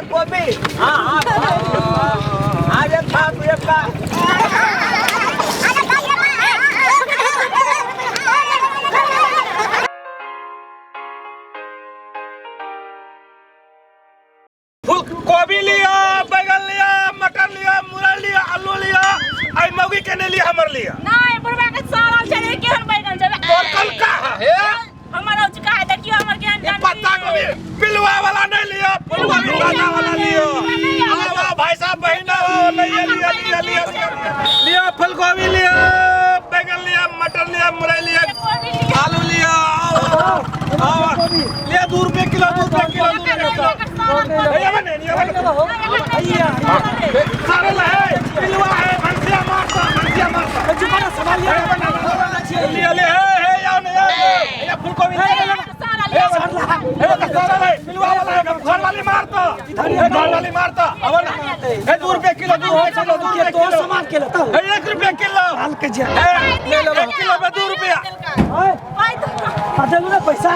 कोबी हाँ हाँ अरे बाप रे बाप। फूल कोबी लिया, बैगन लिया, मटर लिया, मुरई लिया, आलू लिया। आई मौगी के नहीं लिया, हमर लिया। नहीं, बुढ़वा के सड़ल छै रे, केहन बैगन छै? तोर कल का है? हमर औचका है, देखियो हमर केहन। ये पत्ता गोभी पिलुआ वाला नहीं लिया, फूल गोभी ताजा वाला लियो। आओ भाई साहब, बहन, आओ, लिया लिया लिया लिया लिया। फूल गोभी लिया, बैगन लिया, मटर लिया, मुरई लिया, आलू लिया। आओ आओ लिया, 2 रुपए किलो, 2 रुपए किलो, 2 रुपए किलो। भैया बने नहीं बने, सड़ल है, पिलुआ है, भंसिया मारता, भंसिया मारता। लिया लिया, हे हे, आओ नहीं आओ। ये फूल गोभी ले ले। हे सड़ल है, पिलुआ वाला है, घर वाली मारता, घर वाली मारता। अब ना हे, 2 रुपए किलो, 2 रुपए किलो, 2 रुपए किलो। सामान के लेता हे, 1 रुपए किलो। के जे। हे, 1 किलो में 2 रुपया। देलू ना पैसा,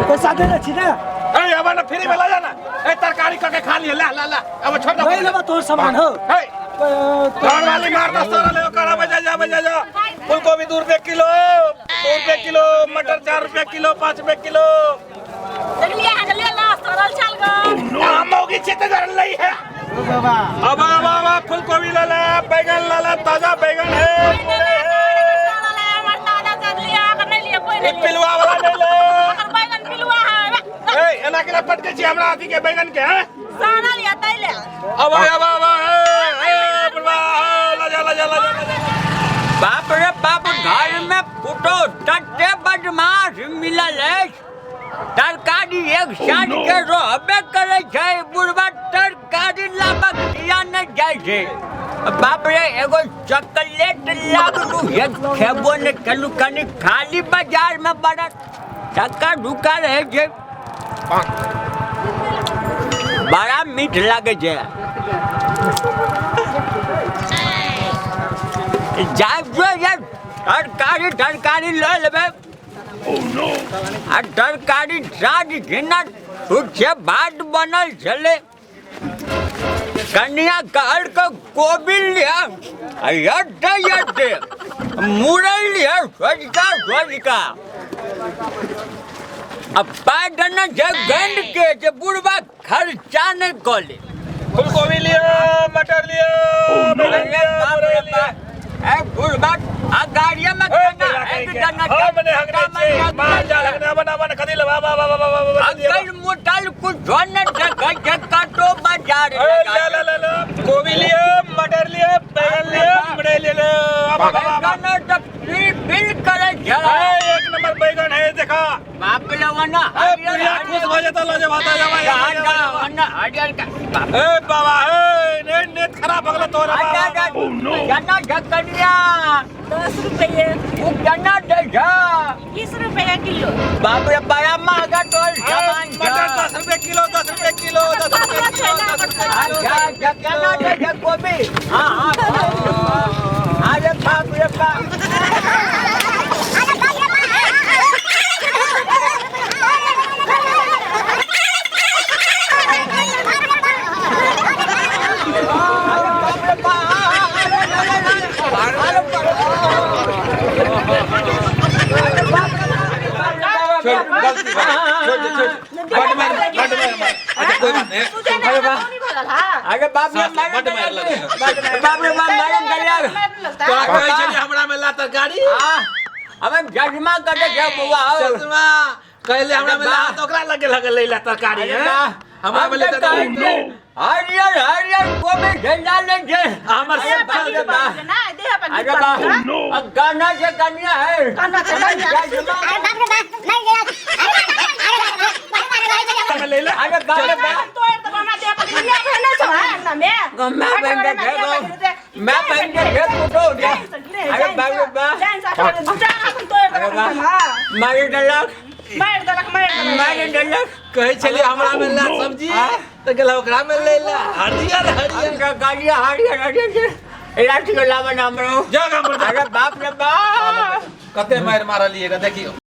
पैसा देने छी ने। ए, अब ना फ्री में ला जाना। ए, तरकारी करके खा लिया। ला ला ला, अब छोड़ दो। नहीं लेबा तोहर सामान हो। हे, घर वाली मारता, सड़ल है, करा बजा जा बजा जा। फूल गोभी 2 रुपए किलो, 2 रुपए किलो। मटर 4 रुपए किलो, 5 रुपए किलो। मौगी छित जरल नहीं है। अब अब अब फूल गोभी ले ले, बैगन ले ले, ताजा बैगन है, मुरई है। ये पिलुआ वाला नहीं ले। ए, एना केना पटके छी हमरा अथी के बैगन के हैं? अब अब अब, ए ए बुढ़वा, ला जा ला जा ला जा ला जा। बाप रे बाप, घर में पुतो तते बदमाश मिलल अछि। तरकारी एक साँझ के रहबे करै छै। बुढ़वा तरकारी लाबक किया नहि जाइ छै? बाप रे, एगो चॉकलेट लाबलू, एक खेबो नहि केलू। कनि खाली बाजार में बड़ा धक्का धुक्का रहै छै, बड़ा मीठ लागै छै। जाय जो ये तरकारी, तरकारी लऽ लेबै। आ तरकारी साँझ घिना छुच्छे भात बनल छलै। कनिया कहल के कोबी लिया यते यते, मुरई लिया सोझका सोझका, आ पाइ देने छै गंड के जे बुढ़बा खर्चा नहि कऽ ले। फूल गोभी लिया, मटर लिया, बैगन लिया, मुरई लिया। ए बुढ़बा, आ गाड़िया में ए, केना बुढ़वा एक कहीं के। जना हम ने हगने छी, माल जाल हगने बना बना कदी ले बाबा बाबा बाबा बाबा। अगर मोटल कुछ न देखै छै कतो बाजार। ए, ले ले ले ले, गोभी लिया, मटर लिया, बैगन लिया, मुरई ले ले। अब अब अब अब। बैगन तऽ बिल बिल करै छै। ए, एक नंबर बैगन है, देखा। बाप रे, वना ए बुढ़िया खुश हो जाता, लो जे भाता जावा। वना हरियर का बाप। ए बाबा, ए ने नेत खराब भगला तोरा बाबा। केना ढकनिया? 10 रुपये। ओ केना दै छै? 20 रुपये किलो। बाप रे, बड़ा महंगा तोर सामान छै। मटर 10 रुपए किलो, 10 रुपए किलो, 10 रुपए किलो, 10 रुपए किलो। अच्छा अच्छा, केना दै छै कोबी? हाँ हाँ, अरे बाप रे बाप। अरे बाप रे बाप, अरे छोड़, गलती भऽ गेल। छोड़ दे, छोड़ दे। बड मार, बड मार मार। अच्छा, कोई बात नहीं। अरे बाप, अरे बाप रे, सास, बड मार लगे। बाप रे बाप, मारम करिया। तोरा कहै छलियै हमरा में ला तरकारी। अबे जजमा कटे छै बौआ हो। चश्मा कहले हमरा में ला तऽ ओकरा लगे लगल लै ला तरकारी। अरे हैं? वाह। हमरा में ले तरकारी। हरियर हरियर कोबी झंडा ले छै। हमर अरे सब बाप रे बाप। अरे बाप, अब गाना के कन्या है। गाना के कन्या। में ले ले। अरे बाप रे बाप। मैं बन के मैं बन के पुटो गया। अरे बाप रे बाप, अरे बाप, मारे डलक, मारे डलक। कहै छलियै हमरा में ला सब्जी तऽ गेल ओकरा में ले ला हरियर हरियर। हमका गाड़िया हरियर हरियर छै, लाठी के लावन हमरो। जा गाम पर जा। अरे बाप रे बाप। कते मारि मारलियै गे, देखियौ।